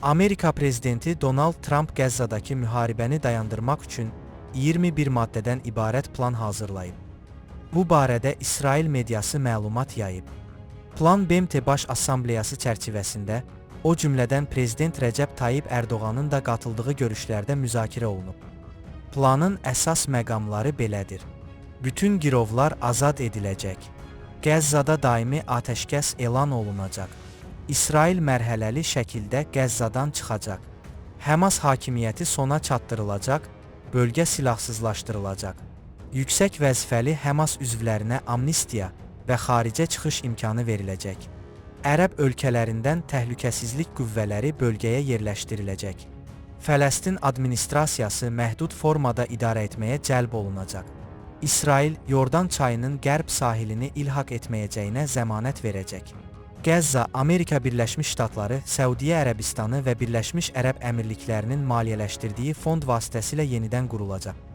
Amerika prezidenti Donald Tramp Qəzzadakı müharibəni dayandırmaq üçün 21 maddədən ibarət plan hazırlayıb. Bu barədə İsrail mediası məlumat yayıb. Plan BMT Baş Assambleyası çərçivəsində, o cümlədən prezident Rəcəb Tayyib Ərdoğanın da qatıldığı görüşlərdə müzakirə olunub. Planın əsas məqamları belədir. Bütün girovlar azad ediləcək. Qəzzada daimi atəşkəs elan olunacaq. İsrail mərhələli şəkildə Qəzzadan çıxacaq. Həmas hakimiyyəti sona çatdırılacaq, bölgə silahsızlaşdırılacaq. Yüksək vəzifəli Həmas üzvlərinə amnistiya və xaricə çıxış imkanı veriləcək. Ərəb ölkələrindən təhlükəsizlik qüvvələri bölgəyə yerləşdiriləcək. Fələstin administrasiyası məhdud formada idarə etməyə cəlb olunacaq. İsrail Yordan çayının qərb sahilini ilhaq etməyəcəyinə zəmanət verəcək. Qəzza Amerika Birləşmiş Ştatları, Səudiyyə Ərəbistanı və Birləşmiş Ərəb Əmirliklərinin maliyyələşdirdiyi fond vasitəsilə yenidən qurulacaq.